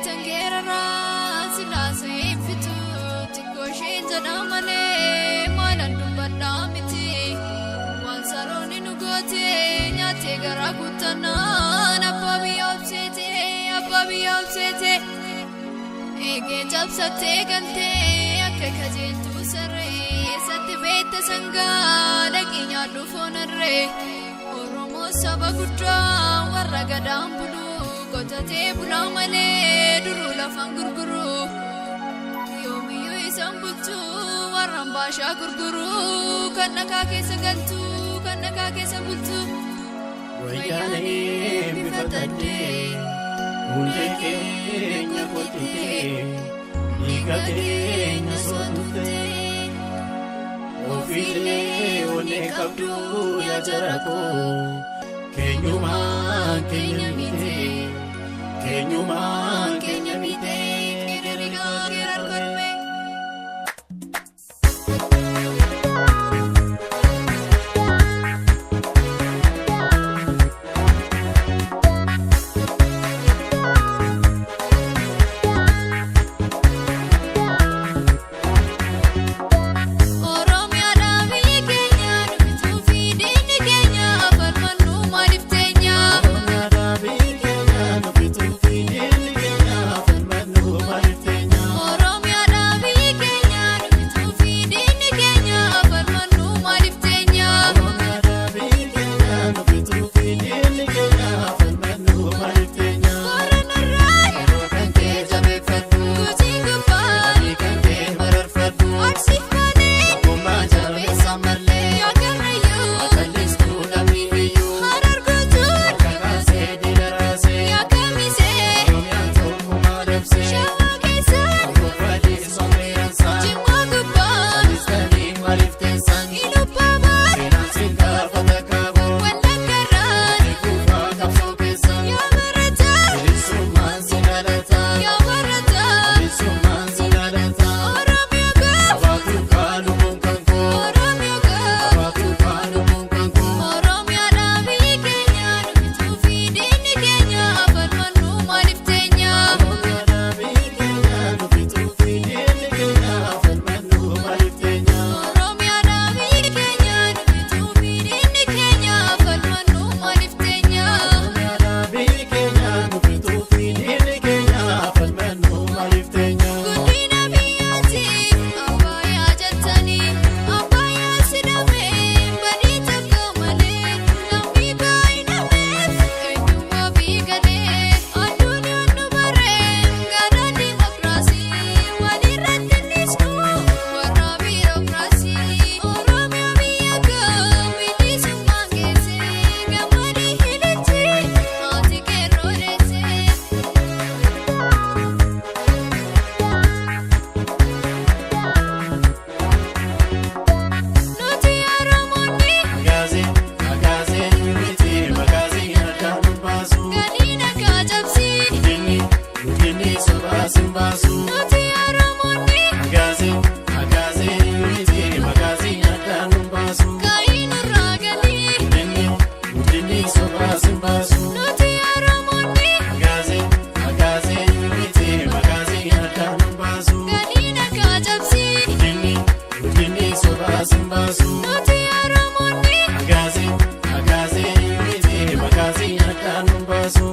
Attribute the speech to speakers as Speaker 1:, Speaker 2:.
Speaker 1: Tangeeraraa silaasee fitu xiqqoo isheen jedha malee maalaan dubbadhaa miti. Waan saroonni nu goote nyaattee garaa guuttannaan abbaa biyya obseete, abbaa biyya obseete. Eegee cabsattee galtee akka kajeeltuu sarree satti beekte sangaa dhaqii nyaadhu foon harree. Oromoo saba guddaa warra gadaan bulu qotatee bulaa malee duruu lafaan gurguru. Yoomiyyuu isaan bulchu warra baashaa gurguru kan dhakaa keessa galtu kan dhakaa keessa bultu.
Speaker 2: Wayyaanee bifa taddee hundee keenya qottitee dhiiga keenya sootuftee ofiilee onnee qabdu yaa jara koo, keenyumaan keenya mite, keenyumaan keenya mite.
Speaker 1: Qeerrigaa geerar kormee. Oromiyaadhaa biyyi keenya nu bituu fi diinni keenya falmannu maaliif teenya?
Speaker 2: Oromiyaadhaa biyyi keenya nu bituu fi diinni keenya falmannu maaliif teenya?
Speaker 1: Oromiyaadhaa biyyi keenya nu bituu fi diinni keenya falmannu maaliif teenya?
Speaker 2: Oromiyaadhaa biyyi keenya nu bituu fi diinni keenya falmannu maaliif teenya?
Speaker 1: Booranarraa
Speaker 2: Yeroo kan kee jabeeffadhu,
Speaker 1: Gujii gubbaa,
Speaker 2: adii kan kee mararfadhu,
Speaker 1: Arsiif malee,
Speaker 2: tokkummaa jabeessa malee,
Speaker 1: yaa Karrayyuu,
Speaker 2: akallistuu lammii hiyyuu,
Speaker 1: Harar guutuun,
Speaker 2: akka kaasee diina raasee,
Speaker 1: yaa Kamisee,
Speaker 2: Oromiyaan tokkummaa dabsee,
Speaker 1: Shawaa keessaan,
Speaker 2: Abboofaadii sommeeransaa,
Speaker 1: Jimmaa gubbaan,
Speaker 2: callisanii maaliif teessan?
Speaker 1: Iluu
Speaker 2: Seenaan siin gaafata kaaboo,
Speaker 1: Wallaggarraan,
Speaker 2: kuufaa qabsoo keessan,
Speaker 1: yaa barataa,
Speaker 2: bilisummaan si dhalataa,
Speaker 1: yaa barataa,
Speaker 2: bilisummaan si dhalataa.
Speaker 1: Oromiyaa koo,
Speaker 2: Abaatu kaaluun kan koo,
Speaker 1: Oromiyaa koo.
Speaker 2: abaatu kaaluun kan koo.
Speaker 1: Oromiyaadhaa biyyi keenya nu bituu fi diinni keenya falmannu maaliif teenya?
Speaker 2: Oromiyaadhaa biyyi keenya nu bituu fi diinni keenya falmannu maaliif teenya?
Speaker 1: Oromiyaadhaa biyyi keenya nu bituu fi diinni keenya falmannu maaliif teenya?
Speaker 2: Oromiyaadhaa biyyi keenya nu bituu fi diinni keenya falmannu maaliif teenya?
Speaker 1: Guddina biyyaatiif abbayaa jettanii abbayaa sidhamee badii tokko malee namni baay'inameef eenyummaa fi galee addunyaan nu baree gara dimokiraasii walirratti dhiisnu warra biirokiraasii. Oromiyaa biyya koo bilisummaan geesse gammadii hidhachi haati qeerroo deesse. Nuti Oromoonni
Speaker 2: Magaazii, magaazii miti magaazii addaan nu baasu.
Speaker 1: Galii nagaa cabsii.
Speaker 2: Guddinni, guddinni sobaa sin baasu.
Speaker 1: Nuti Oromoonni
Speaker 2: Magaazii, magaazii miti magaazii addaan nu baasu.
Speaker 1: Kaayii nurraa galii.
Speaker 2: Guddinni, guddinni sobaa sin baasu.
Speaker 1: Nuti Oromoonni
Speaker 2: Magaazii, magaazii miti magaazii addaan nu baasu.
Speaker 1: Galii nagaa cabsii.
Speaker 2: Guddinni, guddinni sobaa sin baasu.
Speaker 1: Nuti Oromoonni
Speaker 2: Magaazii, magaazii miti magaazii addaan nu baasu.